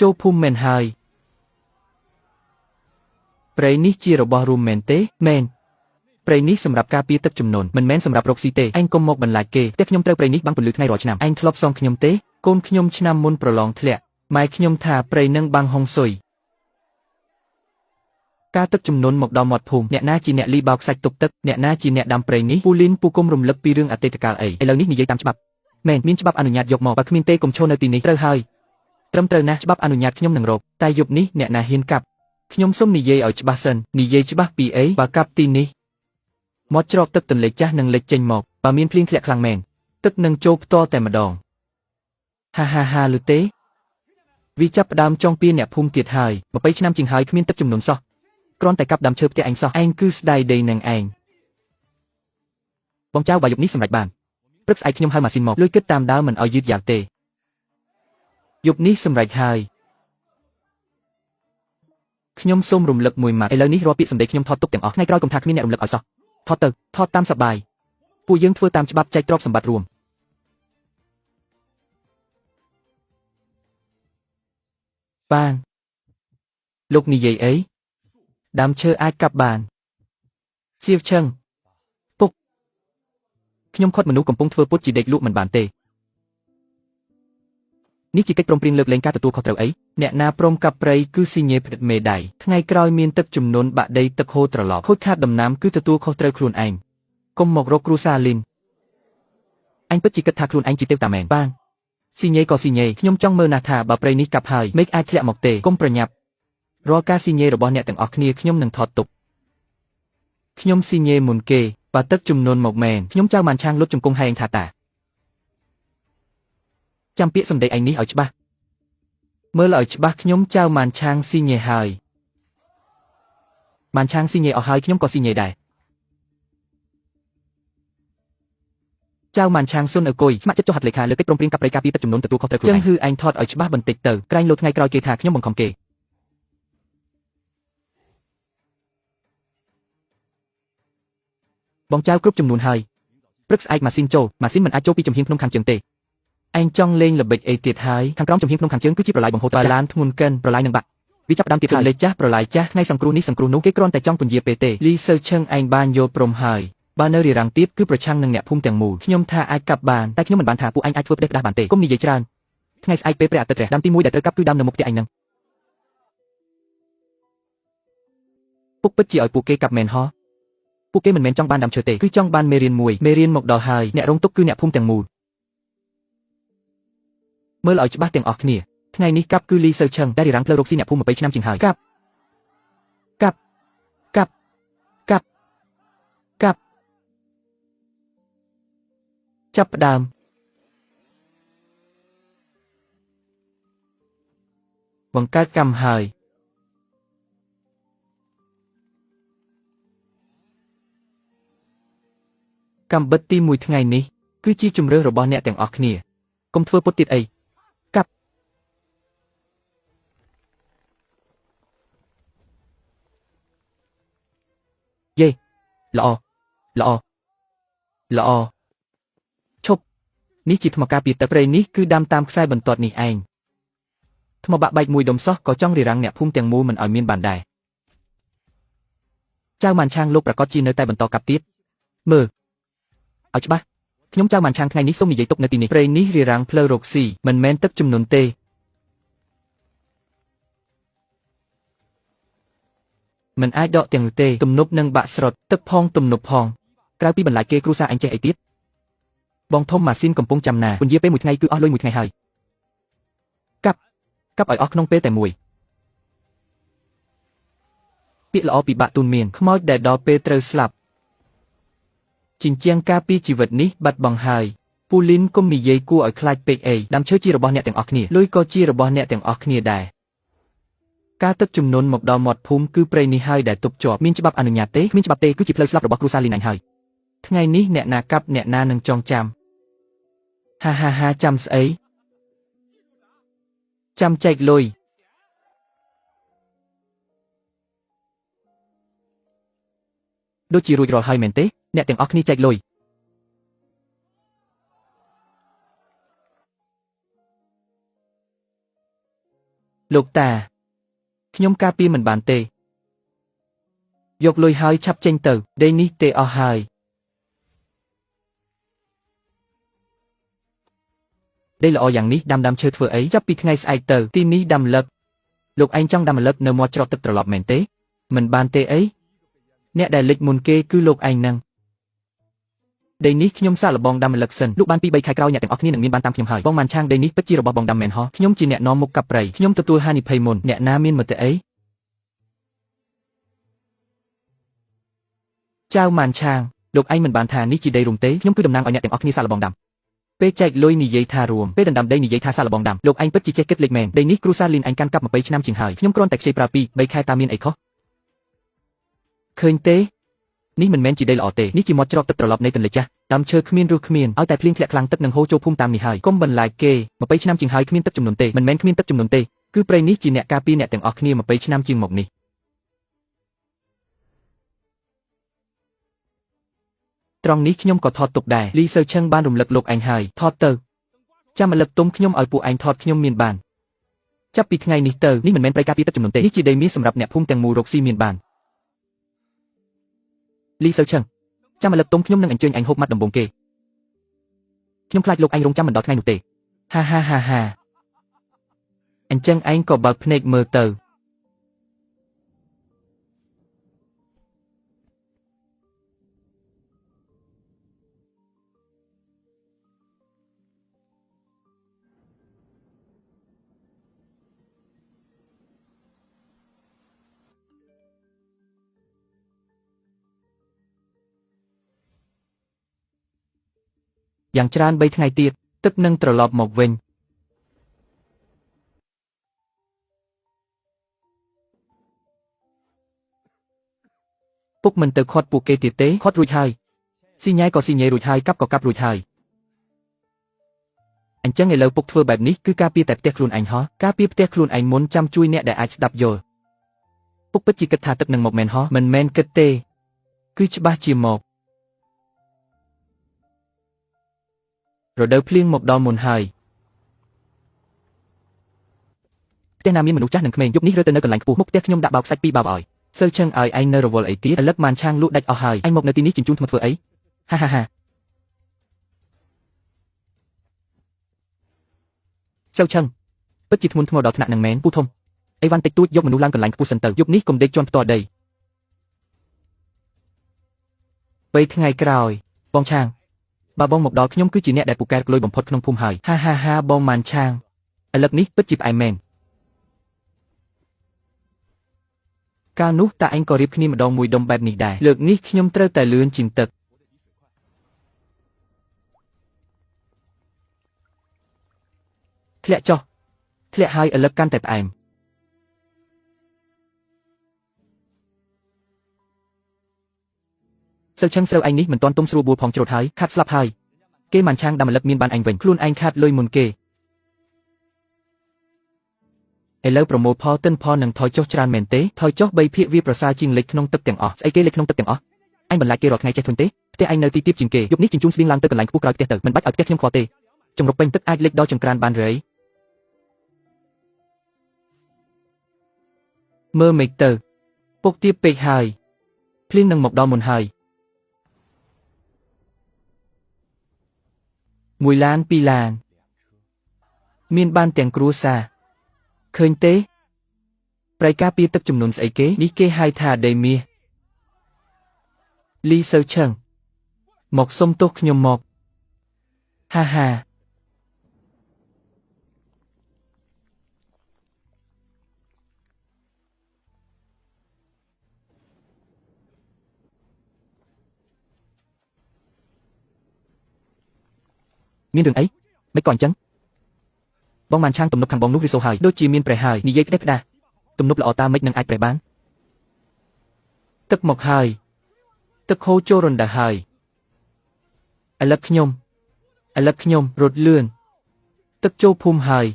ចូលភូមិមែនហើយព្រៃនេះជារបស់រួមមែនទេមែនព្រៃនេះសម្រាប់ការពារទឹកជំនន់មិនមែនសម្រាប់រកស៊ីទេឯងកុំមកបន្លាចគេផ្ទះខ្ញុំត្រូវព្រៃនេះបាំងពន្លឺថ្ងៃរាល់ឆ្នាំឯងធ្លាប់សងខ្ញុំទេកូនខ្ញុំឆ្នាំមុនប្រឡងធ្លាក់ម៉ែខ្ញុំថាព្រៃនឹងបាំងហុងស៊ុយការទឹកជំនន់មកដល់មាត់ភូមិអ្នកណាជាអ្នកលីបោកសាច់ទប់ទឹកអ្នកណាជាអ្នកដាំព្រៃនេះពូលីនពូគុំរំលឹកពីរឿងអតីតកាលអីឥឡូវនេះនិយាយតាមច្បាប់មែនមានច្បាប់អនុញ្ញាតយកមកបើគ្មានទេកុំឈរនៅទីនេះត្រូវហើយត្រឹមត្រូវណាស់ច្បាប់អនុញ្ញាតខ្ញុំនឹងរកតែយប់នេះអ្នកណាហ៊ានកាប់ខ្ញុំសូមនិយាយឲ្យច្បាស់សិននិយាយច្បាស់ពីអីបើកាប់ទីនេះមាត់ច្រកទឹកទន្លេចាស់នឹងលិចចេញមកបើមានភ្លៀងធ្លាក់ខ្លាំងមែនទឹកនឹងចូលផ្ទាល់តែម្ដងហាហាហាលឺទេវាចាប់ផ្ដើមចងពៀអ្នកភូមិទៀតហើយ20ឆ្នាំជាងហើយគ្មានទឹកជំនន់សោះគ្រាន់តែកាប់ដើមឈើផ្ទះឯងសោះឯងគឺស្ដាយដីនឹងឯងបងចៅបើយប់នេះសម្រេចបានព្រឹកស្អែកខ្ញុំហៅម៉ាស៊ីនមកលុយគិតតាមដើមមិនឲ្យយឺតយ៉ាវទេយប់នេះសម្រេចហើយខ្ញុំសូមរំលឹកមួយម៉ាត់ឥឡូវនេះរាល់ពាក្យសម្ដីខ្ញុំថតទុកទាំងអស់ថ្ងៃក្រោយកុំថាគ្មានអ្នករំលឹកឲ្យសោះថតទៅថតតាមសប្បាយពួកយើងធ្វើតាមច្បាប់ចែកទ្រព្យសម្បត្តិរួមបានលោកនិយាយអីដើមឈើអាចកាប់បានសៀវឆឹងពុកខ្ញុំខត់មនុស្សកំពុងធ្វើពុតជាដេកលក់មិនបានទេនេះជាកិច្ចព្រមព្រៀងលើកលែងការទទួលខុសត្រូវអីអ្នកណាព្រមកាប់ព្រៃគឺស៊ីញេផ្ដិតមេដៃថ្ងៃក្រោយមានទឹកជំនន់បាក់ដីទឹកហូរត្រឡប់ខូចខាតដំណាំគឺទទួលខុសត្រូវខ្លួនឯងកុំមករកគ្រួសារលីនអញពិតជាគិតថាខ្លួនឯងជាទេវតាមែនបានស៊ីញេក៏ស៊ីញេខ្ញុំចង់មើលណាស់ថាបើព្រៃនេះកាប់ហើយមេឃអាចធ្លាក់មកទេកុំប្រញាប់រាល់ការស៊ីញេរបស់អ្នកទាំងអស់គ្នាខ្ញុំនឹងថតទុកខ្ញុំស៊ីញេមុនគេបើទឹកជំនន់មកមែនខ្ញុំចៅម៉ានឆាងលុតជង្គង់ហែងថាតាចាំពាក្យសម្ដីឯងនេះឲ្យច្បាស់មើលឲ្យច្បាស់ខ្ញុំចៅម៉ានឆាងស៊ីញេហើយម៉ានឆាងស៊ីញេអស់ហើយខ្ញុំក៏ស៊ីញេដែរចៅម៉ានឆាងសុនអគុយស្ម័គ្រចិត្តចុះហត្ថលេខាលើកិច្ចព្រមព្រៀងកាប់ព្រៃការពារទឹកជំនន់ទទួលខុសត្រូវខ្លួនឯងចឹងហឺឯងថតឲ្យច្បាស់បន្តិចទៅក្រែងលោថ្ងៃក្រោយគេថាខ្ញុំបង្ខំគេបងចៅគ្រប់ចំនួនហើយព្រឹកស្អែកម៉ាស៊ីនចូលម៉ាស៊ីនមិនអាចចូលពីចំហៀងភ្នំខាងជើងទេឯងចង់លេងល្បិចអីទៀតហើយខាងក្រោមចំហៀងភ្នំខាងជើងគឺជាប្រឡាយបង្ហូរទឹកឡានធ្ងន់កិនប្រឡាយនឹងបាក់វាចាប់ផ្ដើមទៀតហើយលេចាស់ប្រឡាយចាស់ថ្ងៃសង្គ្រោះនេះសង្គ្រោះនោះគេគ្រាន់តែចង់ពន្យាពេលទេលីសើឈឹងឯងបានយល់ព្រមហើយបើនៅរារាំងទៀតគឺប្រឆាំងនឹងអ្នកភូមិទាំងមូលខ្ញុំថាអាចកាប់បានតែខ្ញុំមិនបានថាពួកឯងអាចធ្វើផ្ដេសផ្ដាស់បានទេកុំនិយាយច្រើនថ្ងៃស្អែកពេលព្រះអាទិត្យរះដើមទី1ដែលត្រូវកាប់គឺដើមនៅមុខផ្ទះឯងនឹងពុកពិតជាឲ្យពួកគេកាប់មែនហោះពួកគេមិនមែនចង់បានដើមឈើទេគឺចង់បានមេរៀនមួយមេរៀនមកដល់ហើយអ្នករងទុក្ខគឺអ្នកភូមិទាំងមូលមើលឲ្យច្បាស់ទាំងអស់គ្នាថ្ងៃនេះកាប់គឺលីសើឆឹងដែលរារាំងផ្លូវរកស៊ីអ្នកភូមិ20ឆ្នាំជាងហើយកាប់កាប់កាប់កាប់កាប់ចាប់ផ្ដើមបង្កើតកម្មហើយកម្មបិទទី1ថ្ងៃនេះគឺជាជំរឿរបស់អ្នកទាំងអស់គ្នាកុំធ្វើពុតទៀតអីកាប់យេល្អល្អល្អឈប់នេះជាថ្មការពារទឹកព្រៃនេះគឺដាំតាមខ្សែបន្ទាត់នេះឯងថ្មបាក់បែកមួយដុំសោះក៏ចង់រារាំងអ្នកភូមិទាំងមូលមិនឲ្យមានបានដែរចៅម៉ានឆាងលោកប្រកាសជានៅតែបន្តកាប់ទៀតមើលឲ្យច្បាស់ខ្ញុំចៅម៉ានឆាងថ្ងៃនេះសូមនិយាយទុកនៅទីនេះព្រៃនេះរារាំងផ្លូវរកស៊ីមិនមែនទឹកជំនន់ទេមិនអាចដកទាំងនោះទេទំនប់នឹងបាក់ស្រុតទឹកផងទំនប់ផងក្រៅពីបន្លាចគេគ្រួសារអញចេះអីទៀតបងធំម៉ាស៊ីនកំពុងចាំណាពន្យាពេលមួយថ្ងៃគឺអស់លុយមួយថ្ងៃហើយកាប់កាប់ឲ្យអស់ក្នុងពេលតែមួយពាក្យល្អពិបាកទូនមានខ្មោចដែលដល់ពេលត្រូវស្លាប់ជញ្ជាំងការពីជីវិតនេះបាត់បង់ហើយពូលីនគុំនិយាយគួរឲ្យខ្លាចពេកអីដើមឈើជារបស់អ្នកទាំងអស់គ្នាលុយក៏ជារបស់អ្នកទាំងអស់គ្នាដែរការទឹកជំនន់មកដល់មាត់ភូមិគឺព្រៃនេះហើយដែលទប់ជាប់មានច្បាប់អនុញ្ញាតទេគ្មានច្បាប់ទេគឺជាផ្លូវស្លាប់របស់គ្រួសារលីនឯងហើយថ្ងៃនេះអ្នកណាកាប់អ្នកណានឹងចងចាំហាហាហាចាំស្អីចាំចែកលុយដូចជារួចរាល់ហើយមែនទេអ្នកទាំងអស់គ្នាចែកលុយ លោកតាខ្ញុំការពារមិនបានទេយកលុយហើយឆាប់ចេញទៅដីនេះទេអស់ហើយដីល្អយ៉ាងនេះដាំដើមឈើធ្វើអីចាប់ពីថ្ងៃស្អែកទៅទីនេះដាំលឹកលោកឯងចង់ដាំម្លឹកនៅមាត់ច្រកទឹកត្រឡប់មែនទេមិនបានទេអីអ្នកដែលលិចមុនគេគឺលោកឯងនឹងដីនេះខ្ញុំសាកល្បងដាំម្លឹកសិនលុះបាន2 3ខែក្រោយអ្នកទាំងអស់គ្នានឹងមានបានតាមខ្ញុំហើយបងម៉ាន់ឆាងដីនេះពិតជារបស់បងដាំមែនហោះខ្ញុំជាអ្នកនាំមុខកាប់ព្រៃខ្ញុំទទួលហានិភ័យមុនអ្នកណាមានមតិអីចៅម៉ាន់ឆាងលោកឯងមិនបានថានេះជាដីរួមទេខ្ញុំគឺតំណាងឲ្យអ្នកទាំងអស់គ្នាសាកល្បងដាំពេលចែកលុយនិយាយថារួមពេលដណ្ដើមដីនិយាយថាសាកល្បងដាំលោកឯងពិតជាចេះគិតលេខមែនដីនេះគ្រូសាលីនឯងកាន់កាប់20ឆ្នាំជាងហើយខ្ញុំគ្រាន់តែខ្ចីប្រើ2 3ខែតើមានអីខុសឃើញទេនេះមិនមែនជាដីល្អទេនេះជាមាត់ច្រកទឹកត្រឡប់នៃទន្លេចាស់ដើមឈើគ្មានរស់គ្មានឲ្យតែភ្លៀងធ្លាក់ខ្លាំងទឹកនឹងហូរចូលភូមិតាមនេះហើយកុំបន្លាចគេ20ឆ្នាំជាងហើយគ្មានទឹកចំនួនទេមិនមែនគ្មានទឹកចំនួនទេគឺព្រៃនេះជាអ្នកការពារអ្នកទាំងអស់គ្នា20ឆ្នាំជាងមកនេះត្រង់នេះខ្ញុំក៏ថតទុកដែរលីសៅឆឹងបានរំលឹកលោកឯងហើយថតទៅចាំម្លឹកទុំខ្ញុំឲ្យពួកឯងថតខ្ញុំមានបានចាប់ពីថ្ងៃនេះទៅនេះមិនមែនព្រៃការពារទឹកចំនួនទេនេះជាដីមាសសម្រាប់អ្នកភូមិទាំងមូលរកស៊ីមានបានលីសៅឆឹងចាំម្លឹកទុំខ្ញុំនឹងអញ្ជើញឯងហូបម៉ាត់ដំបងគេខ្ញុំខ្លាចលោកឯងរងចាំមិនដល់ថ្ងៃនោះទេហាហាហាហាអញ្ចឹងឯងក៏បើកភ្នែកមើលទៅយ៉ាងច្រើន3ថ្ងៃទៀតទឹកនឹងត្រឡប់មកវិញពុកមិនទៅខាត់ពួកគេទៀតទេខាត់រួចហើយស៊ីញ៉ែក៏ស៊ីញ៉ែរួចហើយកាប់ក៏កាប់រួចហើយអញ្ចឹងឥឡូវពុកធ្វើបែបនេះគឺការពារតែផ្ទះខ្លួនឯងហោះការពារផ្ទះខ្លួនឯងមុនចាំជួយអ្នកដែលអាចស្ដាប់យល់ពុកពិតជាគិតថាទឹកនឹងមកមែនហោះមិនមែនគិតទេគឺច្បាស់ជាមករដូវភ្លៀងមកដល់មុនហើយផ្ទះណាមានមនុស្សចាស់និងក្មេងយប់នេះរើទៅនៅកន្លែងខ្ពស់មុខផ្ទះខ្ញុំដាក់បោកសាច់ពីរបោកឲ្យសើឆឹងឲ្យឯងនៅរវល់អីទៀតឥឡឹកម៉ានឆាងលក់ដាច់អស់ហើយឯងមកនៅទីនេះជញ្ជូនថ្មធ្វើអីហាហាហាសើឆឹងពិតជាធ្ងន់ធ្ងរដល់ថ្នាក់នឹងមែនពូធំអីវ៉ាន់តិចតួចយកមនុស្សឡើងកន្លែងខ្ពស់សិនទៅយប់នេះកុំដេកជាន់ផ្ទាល់ដី3ថ្ងៃក្រោយបងឆាងបើបងមកដល់ខ្ញុំគឺជាអ្នកដែលពូកែលុយបំផុតក្នុងភូមិហើយហាហាហាបងម៉ានឆាងឥឡឹកនេះពិតជាផ្អែមមែនកាលនោះតាឯងក៏រៀបគ្នាម្ដងមួយដុំបែបនេះដែរលើកនេះខ្ញុំត្រូវតែលឿនជាងទឹកធ្លាក់ចុះធ្លាក់ហើយឥឡឹកកាន់តែផ្អែមសើឆឹងស្រូវឯងនេះមិនទាន់ទុំស្រួលបួលផងច្រូតហើយខាត់ស្លាប់ហើយគេម៉ាន់ឆាងដាំម្លឹកមានបានឯងវិញខ្លួនឯងខាត់លុយមុនគេឥឡូវប្រមូលផលទិនផលនឹងថយចុះច្រើនមែនទេថយចុះ3ភាគវាប្រសើរជាងលិចក្នុងទឹកទាំងអស់ស្អីគេលិចក្នុងទឹកទាំងអស់ឯងបន្លាចគេរាល់ថ្ងៃចេះធុញទេផ្ទះឯងនៅទីទាបជាងគេយប់នេះជញ្ជូនស្បៀងឡើងទៅកន្លែងខ្ពស់ក្រោយផ្ទះទៅមិនបាច់ឲ្យផ្ទះខ្ញុំខ្វល់ទេជំរុកពេញទឹកអាចលិចដល់ចង្ក្រានបានរៃមើលមេឃទៅពុកទាបពេកហើយភ្លៀងនឹងមកដល់មុនហើយ1ឡាន2ឡានមានបានទាំងគ្រួសារឃើញទេប្រៃការពារទឹកចំនួនស្អីគេនេះគេហៅថាដីមាសលីសៅឆឹងមកសុំទោសខ្ញុំមកហាហាមានរឿងអីមិនក៏អញ្ចឹងបងម៉ានឆាងទំនប់ខាងបងនោះរីសូហើយដូចជាមានប្រេះហើយនិយាយផ្ដេសផ្ដាស់ទំនប់ល្អតាមិននឹងអាចប្រេះបានទឹកមកហើយទឹកហូរចូលរណ្ដៅហើយឥឡឹកខ្ញុំឥឡឹកខ្ញុំរត់លឿនទឹកចូលភូមិហើយ